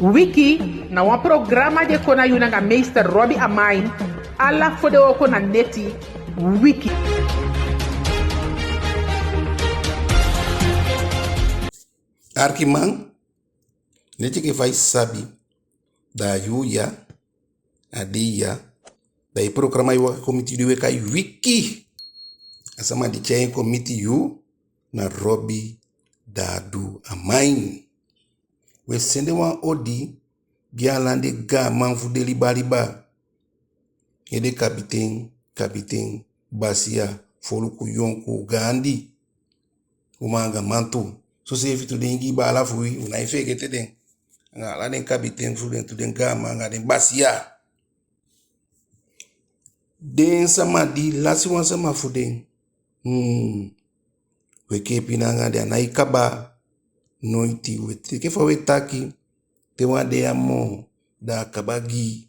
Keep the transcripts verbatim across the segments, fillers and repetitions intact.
Wiki na wan programa di e kon na yu nanga meester Robbie Amain, ala fodewooko na neti. Wiki. Arkiman, neti enke fa i sabi, da a yuu ya, a dei ya, da i programa e waka kon miti yu di we kai Wiki. A sama di tyai en kon miti yu na Robbie Dadu Amain. We sende wan odi gi a lanti gaaman fu den liba liba. Ede kabiten, kabiten, basiya, foluku, yonkuu, gaandi, uman anga man tu. Soseefi tu den Ingii baala fu wi, u nái feegete den. Anga ala den kabiten fu den tu, den gaaman anga den basiya. Den sama di lasi wan sama fu den, hmm, we kee pina anga den, a nái kaba. Noiti, we teke fa we taki, te wan á de ya moo, da a kaba gi i.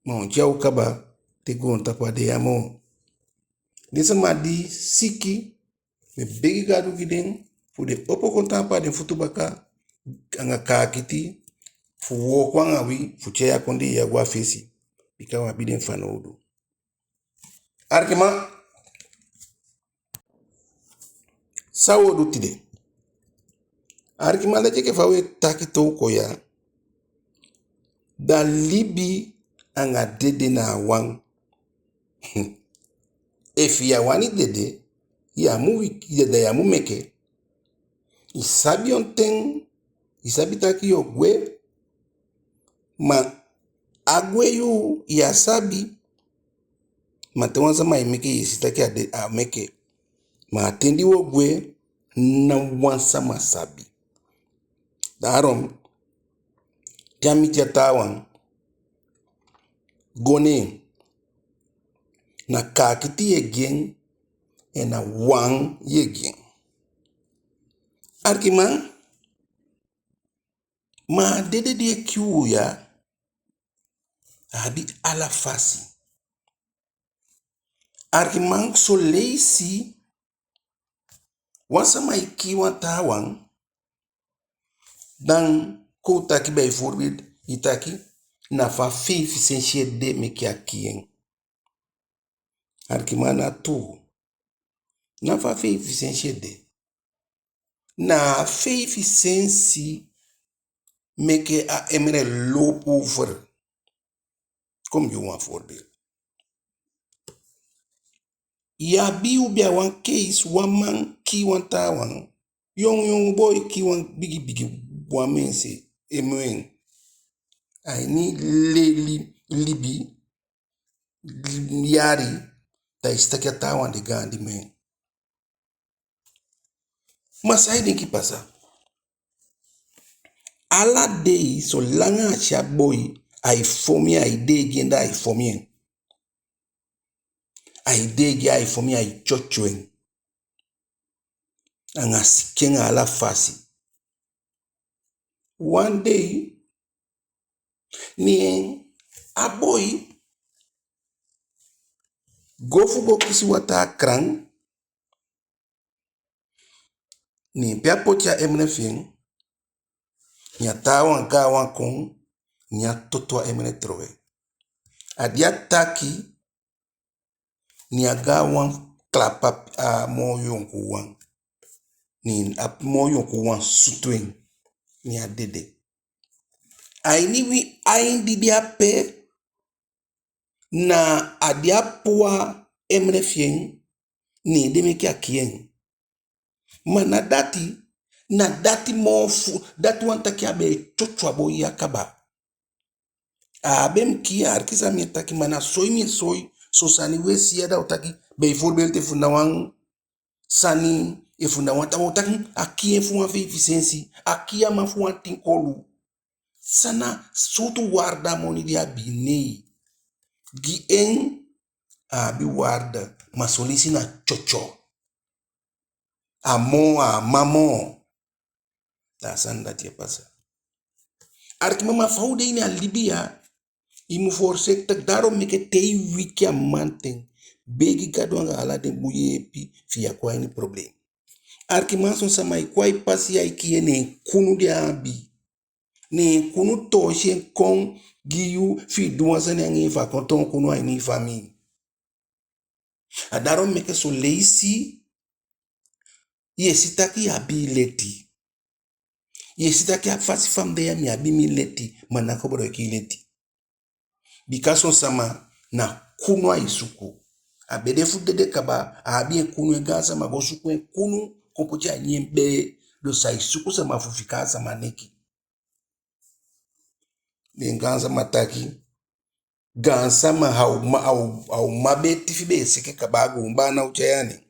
Ma on tyai u kaba, te goontapu á de ya moo. Den sama di siki, we begi Gadu gi den, fu den opo kon taampu a den futu baka, anga kaakiti, fu wooko anga wi, fu tyai a kondee ya go a fesi. Bika u abi den fanowdu. Arkiman, san wo du tide? Arkiman, leti enke fa we taki te u kon ya, da libi anga dede na a wan. Efu yu á wani dede, yu á mu wi-, da yu á mu meke. I sabi on ten, i sabi taki yo gwe, ma a gwe yuu yu á sabi. Ma te wan sama e meke, yu e si taki a de, a meke. Ma a ten di wo gwe, ná wan sama sabi. Daarom, te a miti a taawan, go ne en, na kaakiti yu e gi en, en na wan yu e gi en. Arkiman, ma a dede di e kii u ya, a abi ala fasi. Arkiman, son leisi wan sama e kii wan taawan, dan kon u taki bijvoorbeeld, i taki na fu a feifi sensi ede meke a kii en. Arkiman, na tuu. Na fu a feifi sensi ede. Na a feifi sensi meke a emmer loop over. Kon mi gi u wan voorbeeld. Yu abi, u be abi wan case, wan man kii wan taawan. Yongu yongu boi kii wan bigi bigi wan mense, e moo en. A ini leli, libi, yali, da i si taki a taawan de gaandi moo en. Ma san i denki pasa? Ala dei, solanga a si a boi, ai fon en, ai dei gi en, da ai fon en. Ai dei gi en, ai fon en, ai tyotyo en. Anga sikin anga ala fasi. Wan dei, ne a boi go fu go kisi wataa a kraan, ne pe a poti a emmer fi en, ne a taawan gaanwan kon, ne a toto a emmer trowe. A di a taki, ne a gaanwan klap a moo yonkuuwan. Ne a moo yonkuuwan sutu en, ne a dede. A ini wi ain di de ape, na a di a puu a emmer fi en, ne en de meke a kii en. Ma ná dati, na dati moo fu, dati wani taki a be e tyotyo a boi ya kaba. A á be mu kii en, arki san mi e taki, ma na soi mi e soi, son sani we si ya da u taki, bijvoorbeeld efu na wan sani, efu na wan, da wo taki a kii en fu wan feifi sensi, a kii a man fu wan tin kolu. San na sowtu waarde a moni di a abi? Nei. Gi en a abi waarde, ma son leisi na tyotyo. A moo, a man moo. Da a sani dati e pasa. Arki mama, fa u de ini a libi ya, i mu voorzichtig. Daarom meke te i wiki a mamanten, begi Gadu anga ala den bun yeepi fi i á kon a ini problem. Arki man, son sama e kon a i pasi, ai kii en, ne en kunu di a abi. Ne en kunu toosi en kon gi yu fi i du wan sani anga en, fu a kon toon kunu a ini i famii. A daarom meke son leisi yu e si taki yu abi i leti. Yu e si taki a fasi fa mi de ya mi abi mi leti, ma ná koboloiki i leti. Bika son sama na kunu ai suku. A be de fu dede kaba, a abi en kunu, en gaansama go suku en kunu kon poti a ini en bee. Dus ai suku sama fu fika a sama neki. Den gaansama taki, gaansama, a uman, a u-, a uman be tifi be e seke kaba, a guun baana o tyai a nen.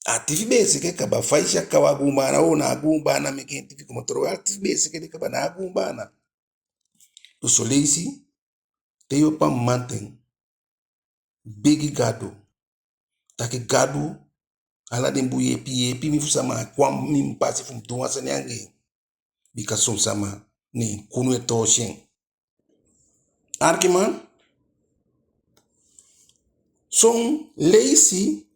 A tifi be e seke kaba, fa i si a kaw a guun baana, o, na a guun baana meke en tifi komoto. A tifi be e seke de kaba, na a guun baana. Dus son leisi, te yu opo a mamanten, begi Gadu. Taki Gadu, ala den bun yeepi, yeepi mi fu sama á kon a mi pasi fu mi du wan sani anga en. Bika son sama, ne en kunu e toosi en. Arkiman, son leisi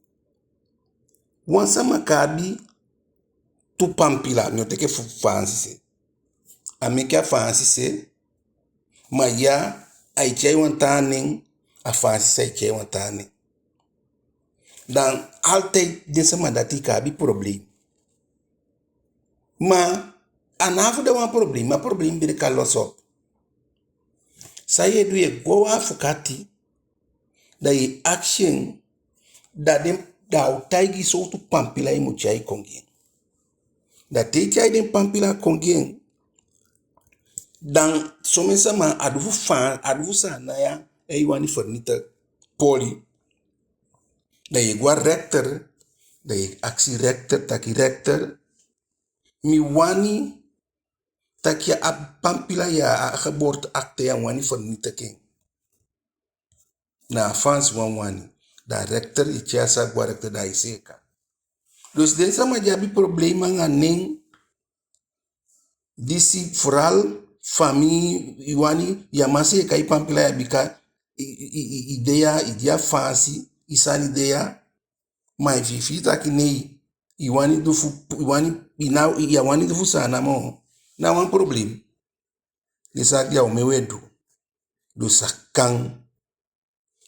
wan sama kan abi tu pampila, mi o teke fu Faansi se. A meke a Faansi se, ma ya ai tyai wan taa nen, a Faansi se ai tyai wan taa nen. Dan altijd den sama dati kan abi probleem. Ma a ná afu de wan probleem, a probleem be de kan los op. San yu e du, yu e go a wan afukati, da yu e akisi en, da den, da a o taigi yu sowtu pampila yu mu tyai kon gi en. Da te yu tyai den pampila kon gi en, dan somen sama a du fu Faan-, a du fu Saanan ya, e, i wani vernietig, poli. Da yu e go a rechter, da yu e akisi rechter, taki rechter, mi wani taki a pampila ya, a geboorteakte ya, mi wani vernietig en. Na a Faansi wan wani. Da rechter, i tyai a zaak go a rechter, da ai seeka. Dus den sama di abi probleem anga nen, disi vooral famii, i wani, ya man seeka i pampila ya bika i, i, i, i, i de ya, i de a Faansi, i sani de ya, ma efi i fii taki nei, i wani du fu, i wani, i ná, ya wani du fu Saanan moo, ná wan probleem. Den zaak di a omen u e du. Dus a kan.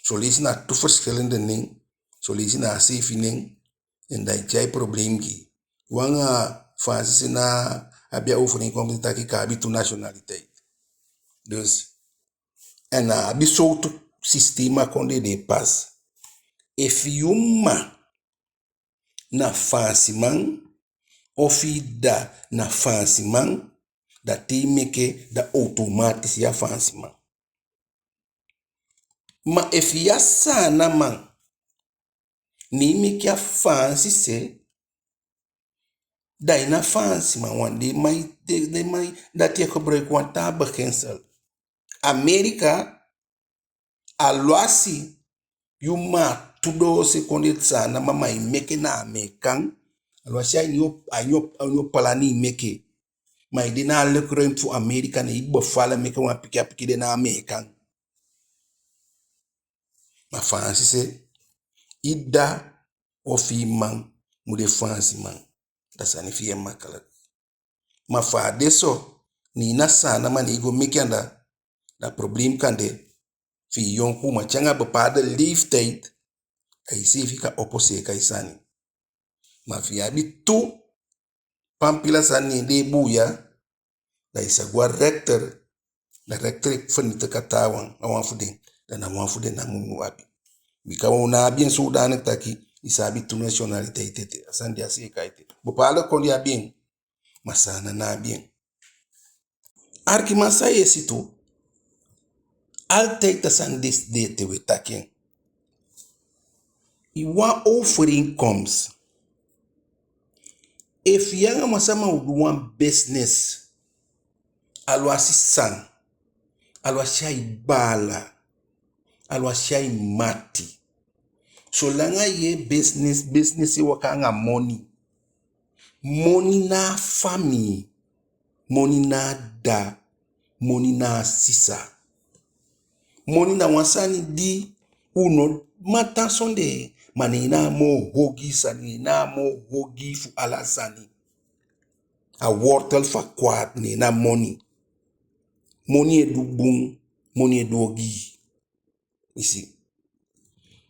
Son leisi na tu verschillende nen, son leisi na a seefi nen, en da i tyai probleem gi. Wan, a Faansi se ná abi a overeenkomst taki i kan abi tu nationaliteit. Dus, en a abi sowtu sistema kondee de pas. Efi yu mma na Faansiman, ofu i dda na Faansiman, da te i meke, da automatisch yu a Faansiman. Ma efi yu a Saanan man, ne i meke a Faansi se, da i ná Faansiman. Want den man, den, den man dati e gebruik wan taa beginsel. Amerika, alwasi yu mma a tu doose kondee Saanan man, ma i meke na Ameekan, alwasi a ini yu, a ini yu, a ini yu palani i meke, ma i de na a luchtruim fu Amerika, ne i bevallen, meke wan pikin, a pikin de na Ameekan. Ma Faansi se, i dda ofu i man mu de Faansiman. Da sani fi i e makkelijk. Ma fa a de so, ne i na Saanan man, ne i go meke anda, da probleem kan de. Fi i yonku uman te anga bepaalde leeftijd, da iseefi kan opo seeka i sani. Ma fi i abi tu pampila sani, ne den e buuya, da i sa go a rechter, da rechter e vernietig a taawan, a wan fu den, da na wan fu den namo u abi. Bika u ná abi en zodanig taki i sa abi tu nationaliteit ete. A sani de á seeka ete. Bepaalde kondee abi en, ma Saanan ná abi en. Arkiman, san yu e si tu, altijd a sani disi de ete, u e taki en. I wan overeenkomst. Efu yu anga wan sama o du wan business, alwasi san, alwasi a i baala, alwasi a i mati. Solanga yu e business, business e waka anga moni. Moni ná a famii, moni ná a dda, moni ná a sisa. Moni na wan sani di u no man tan sondee, ma ne en na a moo ogii sani, ne en na a moo ogii fu ala sani. A wortel fu a kwaad, ne en na moni. Moni e du bun, moni e du ogii. I si.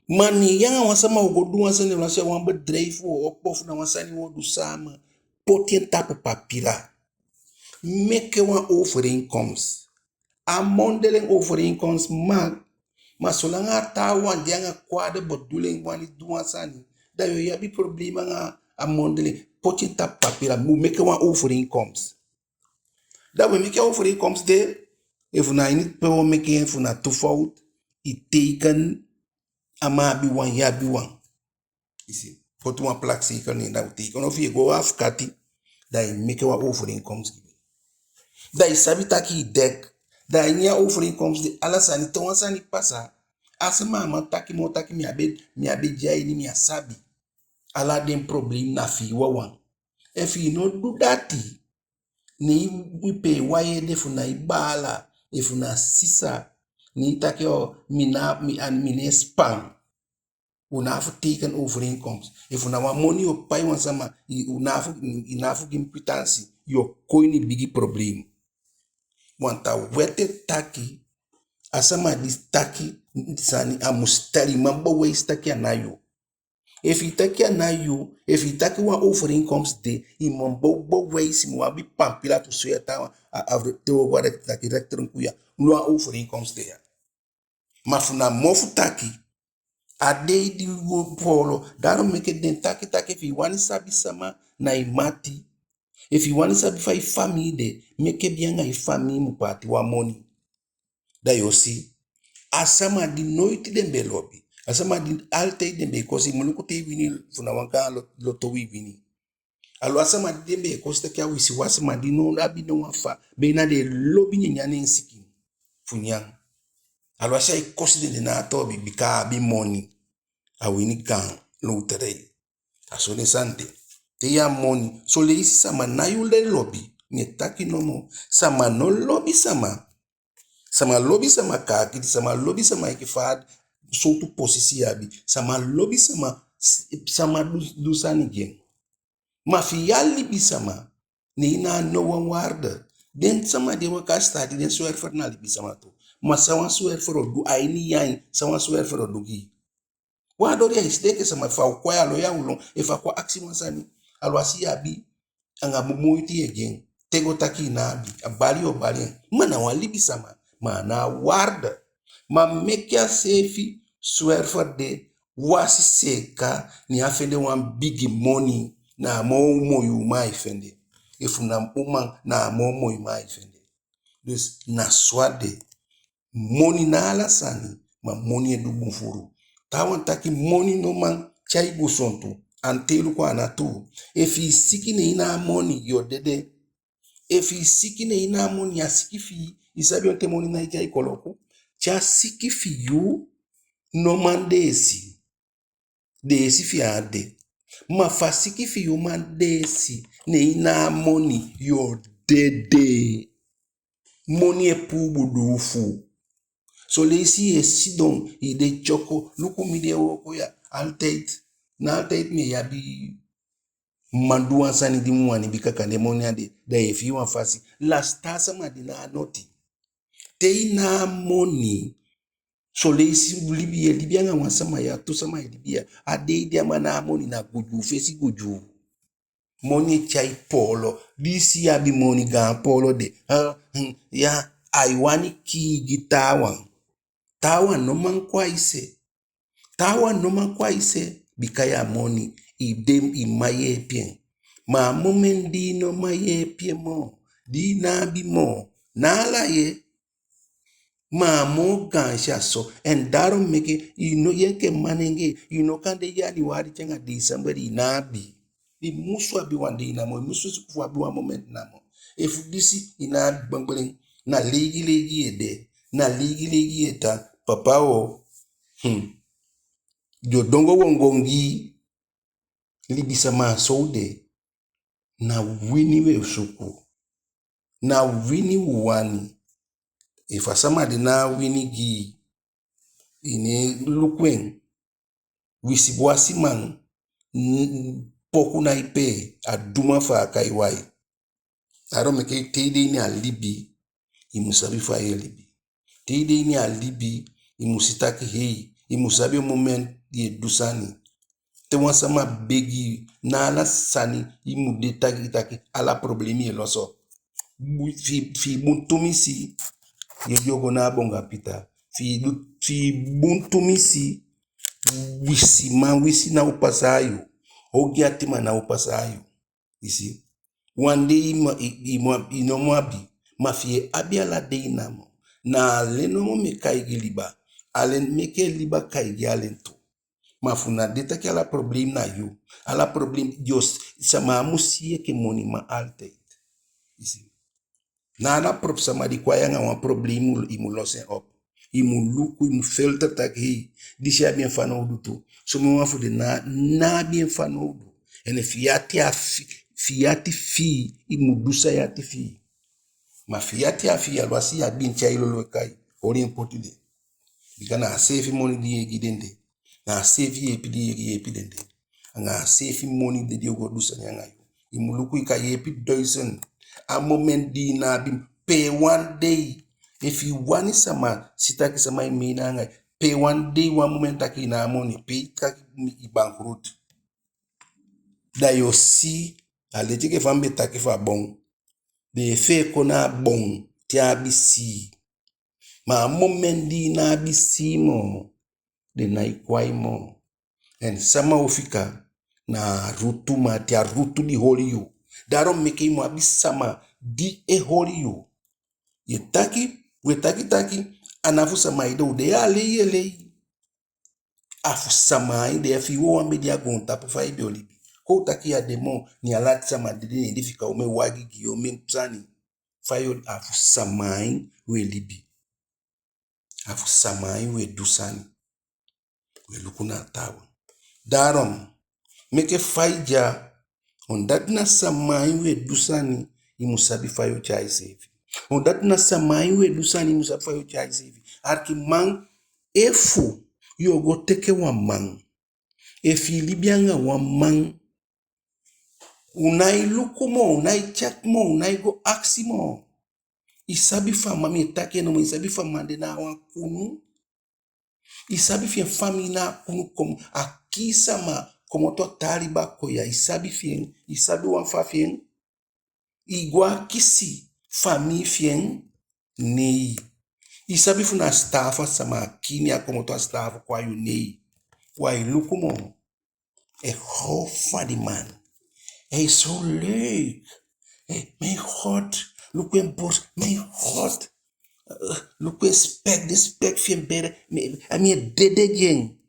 Ma ne yu anga wan sama o go du wan sani, efu na wan bedrijf u o opo, efu na wan sani u o du samen, poti en tapu papila. Meke wan overeenkomst. A mondeling overeenkomst mag, ma solanga a taawan de anga kwade bedoeling wani du wan sani, da yu o abi problema anga a mondeling. Poti en tapu papila, mu meke wan overeenkomst. Da we meke a overeenkomst de, efu na ini pe wo meke en, efu na tu fout, i teken, a man abi wan, yu abi wan. I si, poti wan plakzetel, ne da u teken. Ofu i e go a afkati, da i meke wan overeenkomst gi en. Da i sabi taki i dek. Da ini a overeenkomst de, ala sani, te wan sani pasa, a sama á man taki moo taki mi á be, mi á be de a ini, mi á sabi. Ala den problem na fi i wawan. Efu i no du dati, ne i, i pee wai ede, efu na i baala, efu na sisa, ne i taki o, mi ná, mi, a mi ná e span. U ná abi fu teken overeenkomst. Efu na wan moni yu o pai wan sama, i, u ná abi fu, i ná abi fu gi mi kwitansi, yu o kon ini bigi problem. Want a wet e taki, a sama di taki sani, a mu stel, i man bewijs taki a ná yu. Efu i taki a ná yu, efu i taki wan overeenkomst de, i man be, bewijs, i mu abi pampila tu soi a taawan, a, a, te wo go a rek-, taki rechter kon ya, no, wan overeenkomst de ya. Ma fu na mofu taki, a dei di wo poolo, daarom meke den taki taki efu i wani sabi sama na i mati, efu i wani sabi fa i famii de, meke i anga i famii mu paati wan moni. Da yu o si, a sama di noiti den be lobi, a sama di altijd den be kosi, i mu luku te i wini, efu na wan gaan lo-, loto i wini. Alo a sama di den be e kosi taki a wisiwasi man di no abi no wan fa, be na den e lobi nyanyan ne en sikin fu nyan. Alo a si ai kosi den de na a toobi bika a abi moni. A wini gaan loterij. A so den sani de. Te yu a moni, son leisi sama ná yu den lobi. Mi e taki nomo. Sama no lobi sama. Sama lobi sama kaakiti, sama lobi sama enke fa a sowtu posisi i abi. Sama lobi sama, sama du, du sani gi en. Ma fi yu a libisama, ne i ná a no wan waarde. Den sama di e waka a sitaati, den zwerver na libisama tu. Ma san wan zwerver o du a ini yu ain, san wan zwerver o du gi i. Wan doo di ai sidon enke sama, efu a o kon a yu, alo yu a o lon, efu a kon akisi wan sani, alo a si yu abi, anga bun moiti yu e gi en. Te go taki i ná abi, a bali yu o bali en. Ma na wan libisama, ma a ná a waarde. Ma meke a seefi zwerver de wasi seeka, ne a fende wan bigi moni, na a moo moi uman ai fende. Efu na uman, na a moo moi man ai fende. Dus na so a de. Moni ná ala sani, ma moni e du bun furu. Taawan taki moni no man tyai gusontu, an te i luku a ná tuu. Efu i siki ne i ná a moni, yu o dede. Efu i siki ne i ná a moni, a siki fi i, i sabi on ten moni nái tyai koloku. Te a siki fi yu no man deesi. Deesi fi en á de. Ma fa siki fi yu man deesi, ne i ná a moni, yu o dede. Moni e puu buduufu. Son leisi yu e sidon, i de tyoko, luku mi di e wooko ya, altijd, na altijd mi e abi man du wan sani di mi wani, bika kande moni á de, da yu e fii wan fasi. Lasi taa sama di ná a noti. Te i ná a moni, son leisi libi, yu e libi anga wan sama ya, tu sama e libi ya. A dei di a man ná a moni, na gudyuu fesi gudyuu. Moni e tyai poolo. Di i si yu abi moni, gaan poolo de. Ha, hmm, ya, ai wani kii gi taawan. Taawan no man kon a i se. Taawan no man kon a i se, bika yu a moni, i de, i man yeepi en. Ma a moment di i no man yeepi en moo, di i ná abi moo, ná ala yu e Ma a moo gaanse a so. En daarom meke i no, yu enke manengee, i no kan de januari te anga december i ná abi. I musu abi wan dei namo, i musu suku fu abi wan moment namo. Efu disi i ná abi, gbengbeling, na leigi leigi yu e de, na leigi leigi yu e tan, papa o. Hmm. Yu o dongo wongongi. Libisama a so u de. Na wini we suku. Na wini u wani. Efu a sama de ná a wini gi i, i ná e luku en. Wisiwasiman, n-, poku nái pee, a du man fa a kai wai. Daarom meke te i de ini a libi, i mu sabi fa yu e libi. Te i de ini a libi, i mu si taki hei, i mu sabi on moment di yu e du sani. Te wan sama begi yu, na ala sani i mu de taki, taki ala problemi e loso. Fi, fi i bun tumisi, yu e go na a bonga pita. Fi i du, fi i bun tumisi, wisiman wisi ná o pasa yu. Ogii atiman ná o pasa yu. I si? Wan dei i mu, i, i mu, i no mu abi. Ma fi i e abi ala dei namo, na alen nomo meke ai gi liba. Alen meke liba kai gi alen tu. Ma fu na de taki ala problem na yu. Ala problem, Dios, sama á mu si yu enke moniman altijd. I si? Na ala pro-, sama di kon a yu anga wan problem, i mu, i mu los en op. I mu luku, i mu filter taki hei, disi abi en fanowdu tu. Somen wan fu den ná, ná abi en fanowdu. En efu yu ati a fi-, fi yu ati fii, i mu du san yu ati fii. Ma fi yu ati á fii, alwasi yu abi en, tyai lolo e kai, holi en poti de. Bika na a seefi moni di yu e gi den de. Na a seefi yeepi di yu e yeepi den de. Anga a seefi moni de di o go du sani anga yu. I mu luku, i kan yeepi duizend. A moment di i ná abi, pe wan dei. Efu i wani sama si taki sama e meina anga yu, pe wan dei, wan moment taki i ná a moni, pe i taki i bankroet. Da yu o si, a leti enke fa mi be taki fu a bon. Den e fee kon na a bon te a abi sii. Ma a moment di i ná abi sii moo, den nái kon a yu moo. En sama o fika na a rutu, ma te a rutu di holi yu. Daarom meke i mu abi sama di e holi yu. Yu e taki, u e taki taki, a ná fu sama ede u de ya, a lei yu e lei. A fu sama ain de ya. Efi i wawan be de a goontapu, fa i be o libi? Kon u taki yu á de moo, ne ala sama dede, ne den fika omen wagi gi yu, omen sani. Fa yu o, a fu sama ain u e libi. A fu sama ain u e du sani. U e luku na a taawan. Daarom meke fa i de ya, omdat na sama ain u e du sani, i mu sabi fa yu o tyai iseefi. Omdat na sama ain u e du sani, i mu sabi fa yu o tyai iseefi. Arkiman, efu yu o go teke wan man, efu i libi anga wan man, u nái luku moo, u nái check moo, u nái go akisi moo. I sabi fa a man, mi e taki en nomo, i sabi fa a man de na a wan kunu? I sabi fi en famii na a kunu, kon a kii sama komoto a taa liba kon ya? I sabi fi en? I sabi wan fa fi en? I go akisi famii fi en? Nei. I sabi fu na a sitaafu a sama a kii, ne a komoto a sitaafu kon a yu? Nei. U nái luku moo. Eh, how funny man. Hij is zo leuk. Eh, mijn God, luku en borst, mijn God. Eh, luku en spek, den spek fi en bere, mi, a mi e dede gi en.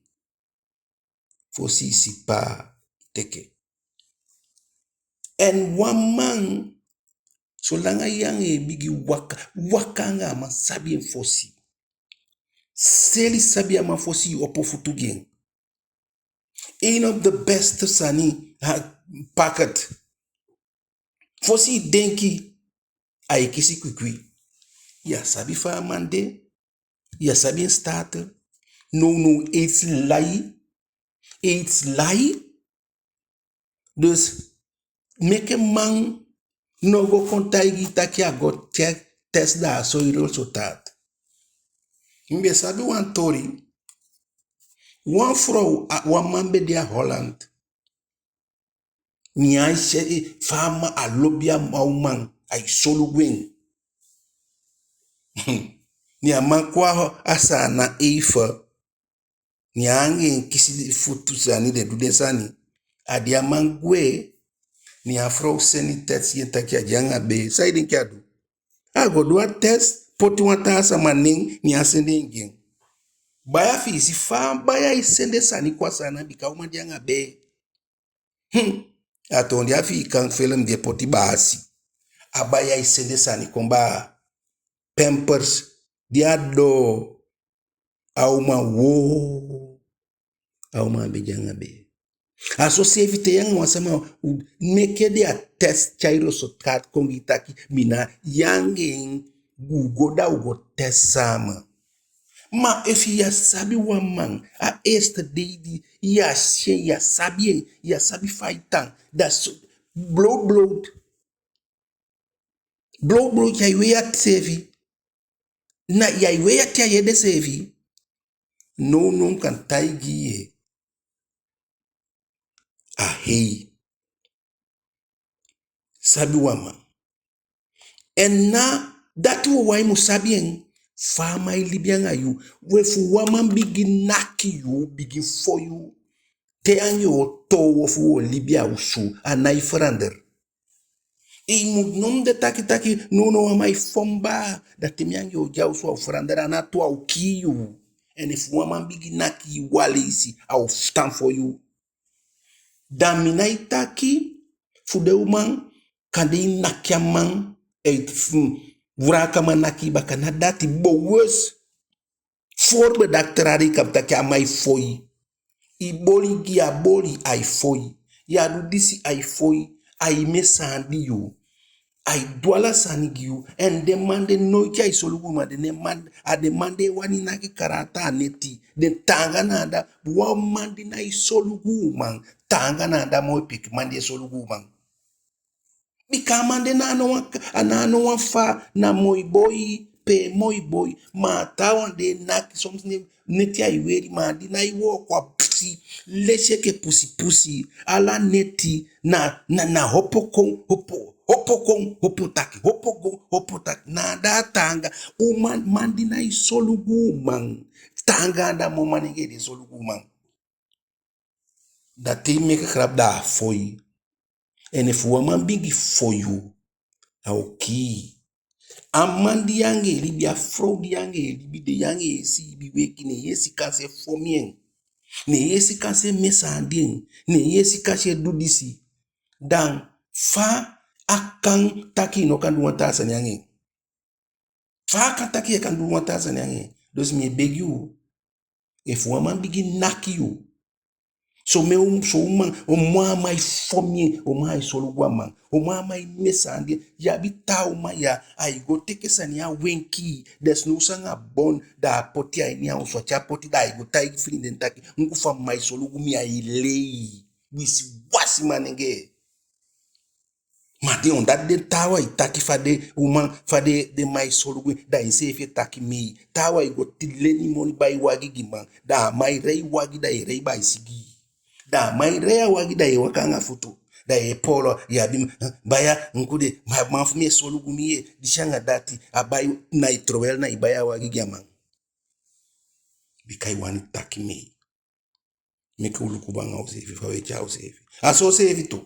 Fosi i si pa, teke. En wan man, solanga yu anga en bigin waka, waka anga a man, sabi en fosi. Seli sabi a man fosi i opo futu gi en. Een op de beste sani, ha, pakket. Fosi i denki, ai kisi kwikwi. Yu á sabi fa a man de. Yu á sabi en status. Nownow aids lai. Aids lai. Dus meke man no go kon taigi yu taki a go check, test, da a soi resultaat. Mi be sabi wan toli. Wan frow, a, wan man be de a Holland. Ne ai si fa a man, a lobi a uman, ai solugu en. Ne a man kon a Saanan eifen. Ne a anga en kisi futu sani, den du den sani. A di a man gwe, ne a frow seni test gi en taki a de anga bee. San i denki a du? A go du a test, poti wan taa sama nen, ne a sende en gi en. Baya, fi i si fa a baya e sende sani kon a Saanan, bika a uman de anga bee. Hmm. A toon di Afiikan felem di e poti baasi. A baya e sende sani kon baa. Pampers, di a doo, a uman, woo. A uman á be de anga bee. A soseefi te yu anga wan sama, u meke den a test, tyai resultaat kon gi yu taki mi na, yu anga en, u go, da u go test samen. Ma efu yu á sabi wan man, a eerste dei di yu á si en, yu á sabi en, yu á sabi fa ai tan, da so, blowt, blowt. Blowblow, ya e wei ati seefi. Na ya e wei ati a i ede seefi. Nownow mi kan taigi i, a hei. Sabi wan man. En na dati wawan i mu sabi en, fa a man e libi anga yu. We, fu wan man bigin naki yu, bigin fon yu, te yu anga en o toow ofu u o libi a osu, a nái verander. I mu no mu de taki taki, nownow a man e fon baa, da te mi anga en o de a osu a o verander, a ná tuu, a o kii yu. En efu wan man bigin naki yu wan leisi, a o tan fon yu. Da mi nái taki fu den uman, kande i naki a man, eh, fu, wrakaman naki i baka, na dati, bewust. Voorbeeld, dakter Ari kan taki a man e fon i. I boli gi en, a boli, ai fon i. Ya du disi, ai fon i. Ai mesaandi yu. Ai du ala sani gi yu. En den man de noiti ai solugu uman. Den man, a den man de e wani naki karaata a neti. Den taanga na anda. Wan man di nái solugu uman, taanga na anda moo enke man di e solugu uman. Bika a man de na a no wan, a na a no wan fa, na moi boi, pe moi boi, ma a taawan de e naki, soms ne, neti ai weli, ma a di nái wooko a pisi, lesi enke pusi pusi, ala neti na, na, na opo kon, opo, opo kon, opo taki, opo kon, opo taki, na anda a taanga. Uman, man di nái solugu uman, taanga anda moo manengee di e solugu uman. Da te i meke grap, da a fon i. En efu wan man bigin fon yu, a o kii i. A man di yu anga en e libi, a frow di yu anga en e libi, di yu anga en e siibi weki, ne yu e si kansi e fon en, ne yu e si kansi e mesaandi en, ne yu e si kansi e du disi, dan fa a kan taki i no kan du wan taa sani anga en? Fa a kan taki i kan du wan taa sani anga en? Dus mi e begi u, efu wan man bigin naki yu, somen, somen uman, omen a man e fon en, omen ai solugu a man, omen a man e mesaandi en. Yu abi taa uman ya, ai go teke sani a wenki, desnoods anga bon, da a poti a ini a osu, a tyai poti, da ai go taigi frinden taki, luku fa mi man e solugu mi, ai lei. Wisiwasi manengee. Ma den on dati, den taawan e taki fa den uman, fa den, den man e solugu en, da enseefi e taki mee. Taawan e go leni moni bai wagi gi man, da a man e lei wagi, da e lei baisigii. Da a man e lei a wagi, da e waka anga futu. Da e poolo, yu abi, baya, luku de, ma man fu mi e solugu mi ye, disi anga dati, a bai, na e trowel, na e bai a wagi gi a man. Bika i wani taki mee. Meke u luku bun anga useefi, fa u e tyai useefi. A so seefi tu.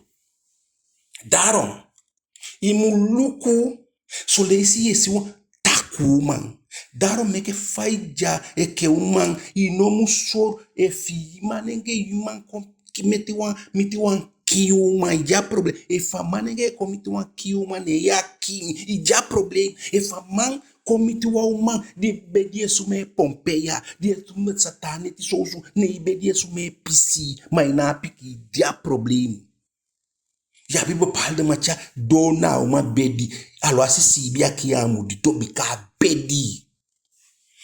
Daarom, i mu luku, son leisi yu e si wan takuu uman. Daarom meke fa i de ya enke uman, i no mu soi, efu i manengee, i man kon ki-, miti wan, miti wan kiin uman, i de a problem. Efu a manengee kon miti wan kiin uman, ne yu a kiin, i de a problem. Efu a man kon miti wan uman di bedi e sumee Pompeia, di e sumee sa taa neti sowsu, ne i bedi e sumee pisi, ma i ná a pikin, i de a problem. Yu abi bepaalde man te a doo na a uman bedi, alwasi siibi a kiin, a mu didon bika a bedi.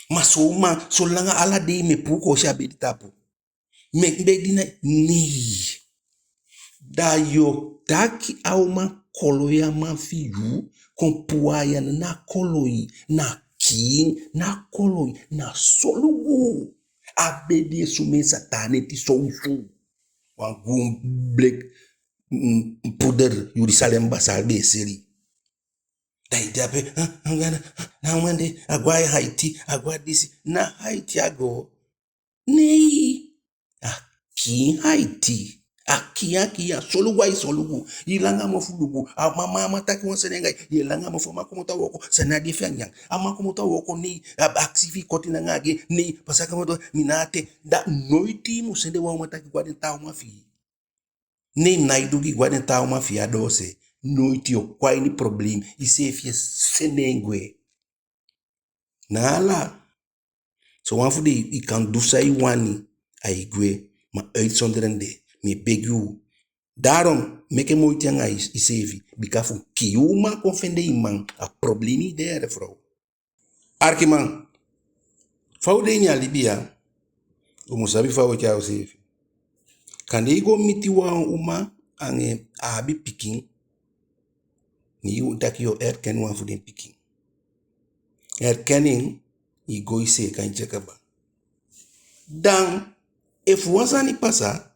Ma son uman, solanga ala dei mi e puu koosi a bedi tapu. Mi e begi na, nee. Da yu o taki a uman koloi a man fi yu, kon puu a yu anda, na koloi, na kiin, na koloi, na solugu. A bedi e sumee sa taa neti sowsu. Wan guun blek, mm, puder, Jerusalem Bazaar be e seli. Da i de ape, ah, ah, na, na a uman de, a go a Haiti, a go a disi, na Haiti a go. Nee, a kiin Haiti. A kiin, a kiin, a solugu ai solugu. I langa mofu lugu. A man, man, man taki wan sani anga i, i e langa mofu, a man komoto a wooko, sani á de fi a nyan. A man komoto a wooko, nee, a akisi fi i koti anga en, nee, pasa komoto, mi ná a ten. Da noiti i mu sende wan uman taki go a den taa uman fi i. Nee, mi nái du gi, go a den taa uman fi i a doose. Noiti, yu o kon a ini problem, iseefi e sende en gwe. Na ala. Sowan fu den i kan du san i wani, ai gwe, ma uitzondering de, mi e begi u. Daarom, meke moiti anga i, iseefi, bika fu kiin uman kon fende i man, a problem i de, yee, frow. Arkiman, fa u de ini a libi ya, u mu sabi fa u e tyai useefi. Kande i go miti wan uman anga en, a abi pikin, ne i taki yo erken wan fu den pikin. Erken en, i go i seeka en te kaba. Dan, efu wan sani pasa,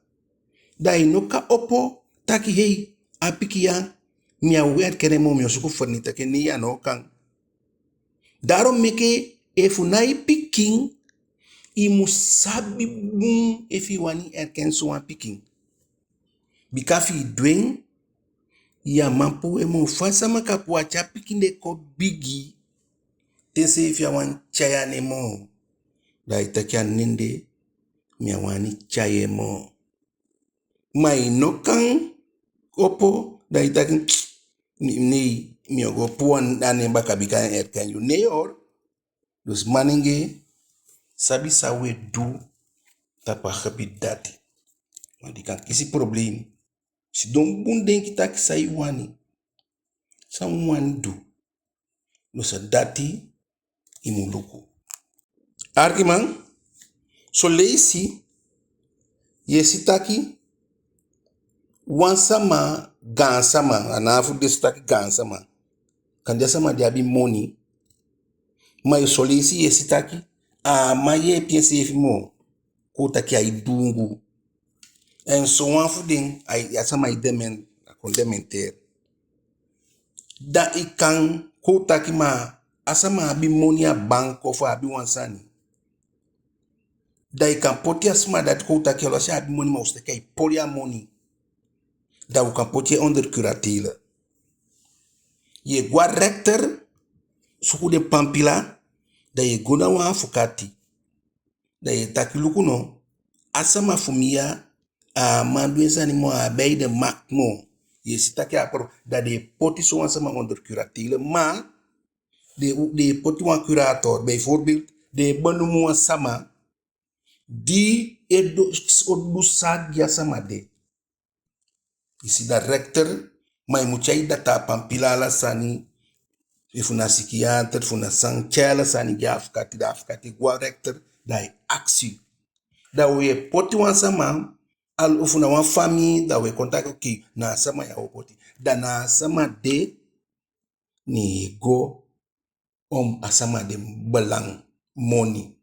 da i no kan opo taki hei, a pikin ya, mi á o erken en moo, mi o suku fu vernietig en, nei, a no o kan. Daarom meke efu na i pikin, i mu sabi bun efu i wani erken sowan pikin. Bika efu i du en, ya man puu en moo. Fa sama kan puu a tyai pikin de kon bigi, te seefi á wani tyai a nen moo. Da i taki a nen de, mi á wani tyai en moo. Ma i no kan opo, da i taki, nei, mi o go puu a nen baka bika en erken yu. Nei hoor. Dus manengee, sabi san u e du tapu a gebied dati. Want i kan kisi probleem. Sidon bun denki taki san i wani. San u wani du. Dus a dati i mu luku. Arkiman, son leisi yu e si taki wan sama, gaansama, a ná fu den si taki gaansama. Kande a sama di abi moni, ma son leisi yu e si taki a á man yeepi enseefi moo. Kon u taki ai duungu. En sowan fu den, ai, a sama e demen, a kon dementeer. Da i kan kon u taki ma a sama abi moni a bank ofu a abi wan sani. Da i kan poti a sama dati kon u taki alwasi a abi moni ma u si taki ai poli a moni. Da u kan poti en onder curatele. Yu e go a rechter, suku den pampila, da yu e go na wan afukati. Da yu e taki luku no, a sama fu mi ya, a á man du en sani moo, a á be de macht moo. Yu e si taki a pro-, da den e poti sowan sama onder curatele, ma den, den e poti wan curator, bijvoorbeeld, den e benoem wan sama di e du, o du san gi a sama de. I si, da rechter, ma i mu tyai data, pampila, ala sani, efu na psychiater, efu na san, tyai ala sani gi a afukati, da afukati e go a rechter, da ai akisi. Da u e poti wan sama, al efu na wan famii, da u e kon taki oké, na a sama ya u o poti. Da na a sama de, ne i e go om a sama de belang, moni.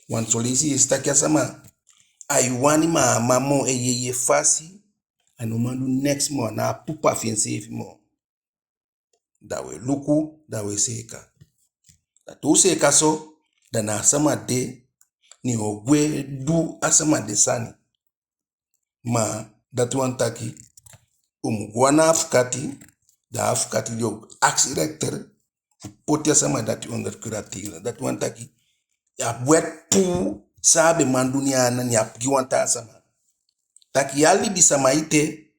Want son leisi yu e si taki a sama, ai wani ma a á man moo, e yeye fasi, a no man du neks moo, a ná a pupa fi enseefi moo. Da u e luku, da u e seeka. Da te u seeka so, da na a sama de, ne o gwe du a sama de sani. Ma dati wani taki, u mu go na afukati, da afukati di o akisi rechter fu poti a sama dati onder curatele. Dati wani taki, a wet puu san a be man du, ne a, ne a gi wan taa sama. Taki yu a libisama ete,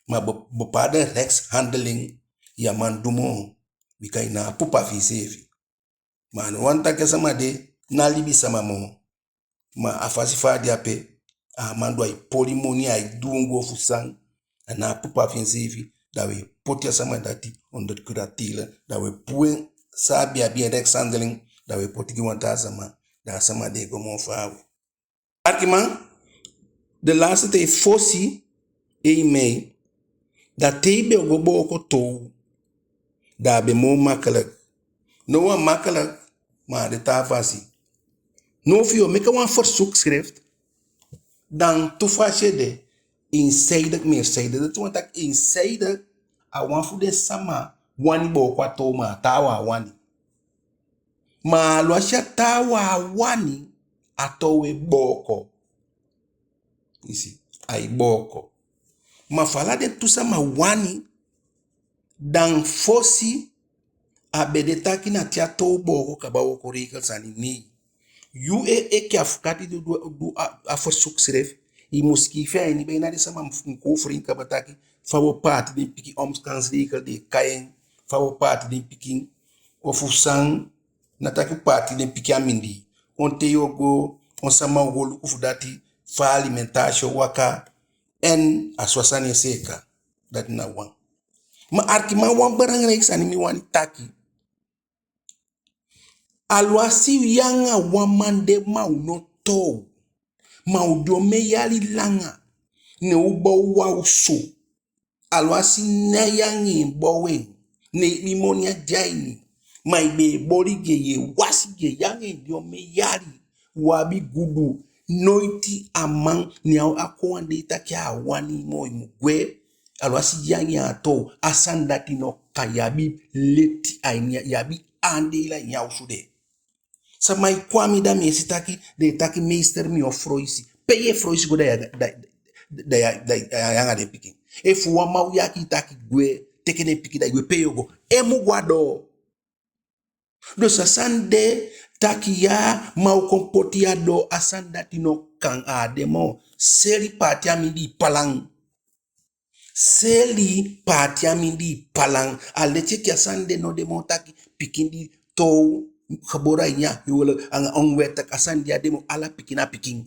ma be-, bepaalde rechtshandeling yu á man du moo, bika i ná a pupa fi iseefi. Ma a no wani taki a sama de ná libisama moo. Ma a fasi fa a de ape, a á man du, ai poli moni, ai du wan go fu san, a ná a pupa fi enseefi, da u e poti a sama dati onder curatele, da u e puu en san a be abi en rechtshandeling, da u e poti gi wan taa sama, da a sama de e go moo faawe. Arkiman, de laatste tijd, fosi één mei, da te i be o go booko toow, da a be moo makkelijk. Now a makkelijk, ma a de taa fasi. Now efu yu o meke wan verzoekschrift, dan tu fasi e de, eenzijdig, meerzijdig. Dati wani taki eenzijdig, a wan fu den sama wani booko a toow, ma a taawan á wani. Ma alwasi a taawan á wani, a toow e booko. I si, ai booko. Ma fu ala den tu sama wani, dan fosi a be de taki na te a toow booko kaba u o kon regel sani, nei. Yu e-, enke afukati di du, du a, a verzoekschrift, i mu sikiifi a ini, be na den sama mu kon fu en kaba taki fa u o paati den pikin, omgangsregeling den e kai en, fa u o paati den pikin, ofu san, na taki u paati den pikin a mindii. On ten yu o go, on sama o go luku fu dati, fa alimentatie o waka, en a so a sani e seeka. Dati na wan. Ma arkiman, wan belangrijk sani mi wani taki. Alwasi yu anga wan man de ma u no toow, ma u de omen yali langa, ne u bow wan osu. Alwasi na yu anga en bow en, Ne i moni á de a ini. Ma i be e boli gi en, i e wasi gi en, yu anga en de omen yali. U abi gudu. Noiti a man, ne a o kon wan dei taki a á wani i moo, i mu gwe. Aluwasi yu anga en á toow, a sani dati no kan. Yu abi leti a ini, yu abi aandeel a ini a osu de. Sama e kon a mi, da mi e si taki, den e taki meester, mi o foloisi. Pe yu e foloisi go, da yu, da, da, da, da, da yu anga den pikin? Efu wan man o yaki i taki gwe, teke den pikin, da i gwe, pe yu o go? En mu go a doo. Dus a sani de taki ya, man o kon poti yu a doo, a sani dati no kan, a á de moo. Seli paati a mindii palan. Seli paati a mindii palan. A leti enke a sani de no de moo taki pikin di toow, geboren a ini a huwelijk, anga onwettig, a sani de á de moo, ala pikin na pikin.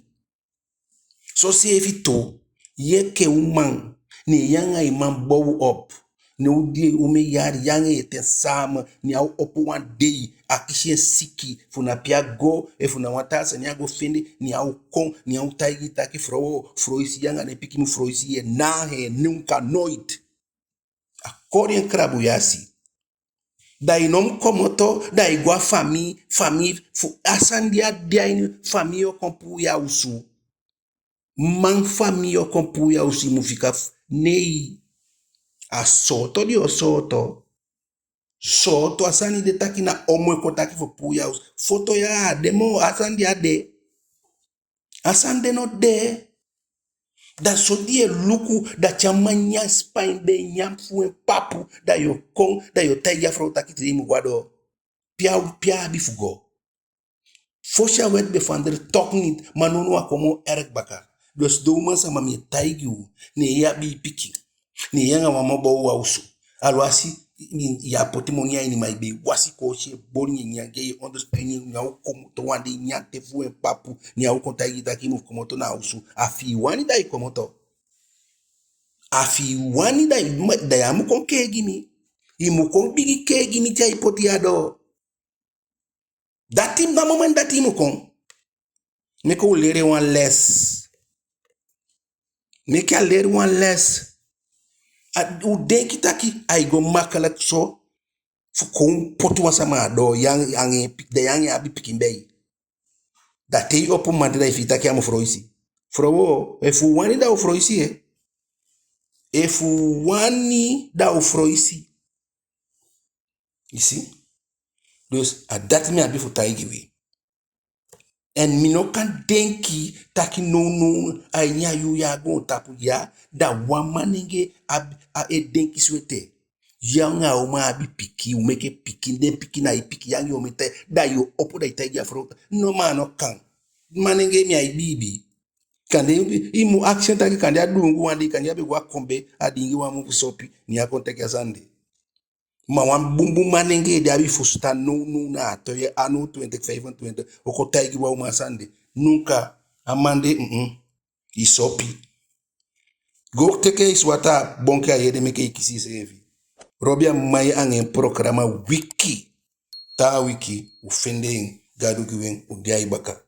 Soseefi tu, yu enke uman, ne yu anga i man bow op. Ne u de omen yali, yu anga en e tan samen, ne a o opo wan dei, a kisi en siki, efu na pe a go, efu na wan taa sani a go fende, ne a o kon, ne a o taigi i taki: frow, foloisi, yu anga den pikin mu foloisi, yu e ná heen, nunka, nooit. A koli en kalabuyasi. Da i no mu komoto, da i go a famii, famii fu, a sani di á de a ini famii o kon puu yu a osu. Man famii o kon puu yu a osu, i mu fika f-, nei. A sooto den o sooto. Sooto, a sani de taki na omu e kon taki fu puu yu a osu. Foto ya á de moo, a sani de á de. A sani de no de. Da so di yu e luku, da te a man nyan sipain, den nyan fu en papu, da yu o kon, da yu o taigi a frow taki tide i mu go a doo. Pe a, pe a abi fu go? Fosi a wet be veranderd, toch niet, ma nownow a kon moo erg baka. Dus den uman sama, mi e taigi u, ne yu abi i pikin, ne yu anga wan man bow wan osu. Aluwasi yu á poti moni a ini, ma i be e wasi koosi, e boli nyanyan gi en, e ondersteun en, ne a o komoto wan dei, nyan te fu en papu, ne a o kon taigi i taki i mu komoto na a osu. A fi i wani da i komoto. A fi i wani da i, da yu á mu kon kee gi mi. I mu kon bigin kee gi mi te ai poti yu a doo. Dati, na moment dati i mu kon. Meke u leli en wan les. Meke a leli wan les. A, u denki taki ai go makkelijk so fu kon poti wan sama a doo, yu anga en, anga en pik-, da yu anga en abi pikin bei. Da te i opo mandi, da i fii taki a mu foloisi. Frow, efu u wani da u foloisi, e. Efu u wani da u foloisi. I si? Dus a dati mi abi fu taigi wi. En mi no kan denki taki nownow a ini a yuu ya a goontapu ya, da wan manengee a, a e denki so ete. Yu anga a uman abi pikin, u meke pikin, den pikin na i pikin, yu anga en o meke, da yu o opo da i taigi a frow taki: no, ma a no kan. Manengee, mi á e biibi. Kande i mu akisi en taki kande a duungu wan dei, kande a be go a kombe, a diingi wan mun fu sopi, ne a kon teke a sani de. Ma wan bunbun manengee di abi fusutan nownow na a toye anu twintig vijfentwintig o kon taigi wan uman a sani de. Nunka. A man de, mm, i sopi. Go teke isi wataa, bonki a ede, meke i kisi iseefi. Robi Amain anga en programa Wiki. Taa wiki u fende en, Gadu gi wi en, u de ai baka.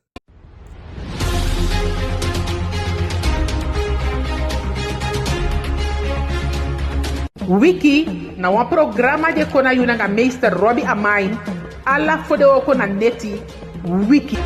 Wiki na wan programa di e kon na yu nanga meester Robi Amain, ala fodewooko na neti. Wiki.